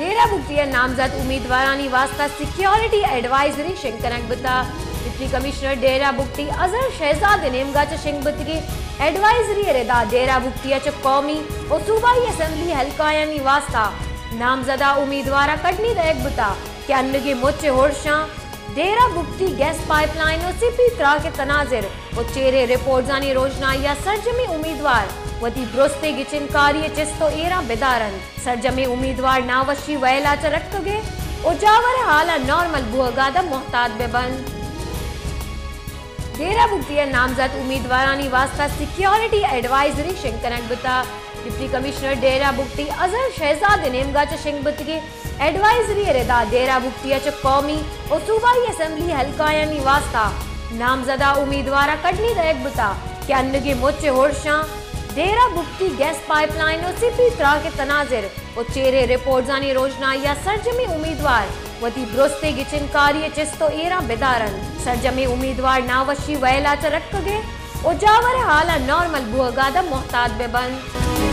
ڈیرہ بگٹی ء نامزد امیدوارانی واستہ سیکیورٹی ایڈوائزری شنگ کنگ بوتگ۔ ڈپٹی کمشنر ڈیرہ بگٹی اظہر شہزاد ء نیمگا چہ شنگ بوتگیں ایڈوائزری ء ردا ڈیرہ بگٹی ء چہ قومی و صوبائی اسمبلی حلقہانی واستہ نامزدہ امیدوار ء کڈنی دئیگ بوتگ کہ انگیں مچ ء ہرشاں ڈیرہ بگٹی گیس پائپ لائن و سپی تراک ء تناظر و چیریں رپورٹزانی روشنائی ء سرجمیں امیدوار وتی درستیں گچینکاری ء چست و ایراں بدار انت۔ سرجمیں امیدوار ناوشی ویل ء چہ رکگ ء و جاور ء حالاں نارمل بوہگ ء داں محتاط بہ بنت۔ ڈیرہ بگٹی ء نامزد امیدوارانی واستہ سیکیورٹی ایڈوائزری شنگ کنگ بوتگ۔ ڈپٹی کمشنر ڈیرہ بگٹی اظہر شہزاد ء نیمگا چہ شنگ بوتگیں ایڈوائزری ء ردا ڈیرہ بگٹی ء چہ قومی و صوبائی اسمبلی حلقہانی واستہ نامزدہ امیدوار ء کڈنی دئیگ بوتگ کہ انگیں مچ ء ہرشاں ڈیرہ بگٹی گیس پائپ لائن و سپی تراک ء تناظر و چیریں رپورٹزانی روشنائی ء سرجمیں امیدوار وتی درستیں گچینکاری ء چست و ایراں بدار انت۔ سرجمیں امیدوار ناوشی ویل ء چہ رکگ ء و جاور ء حالاں نارمل بوہگ ء داں محتاط بہ بنت۔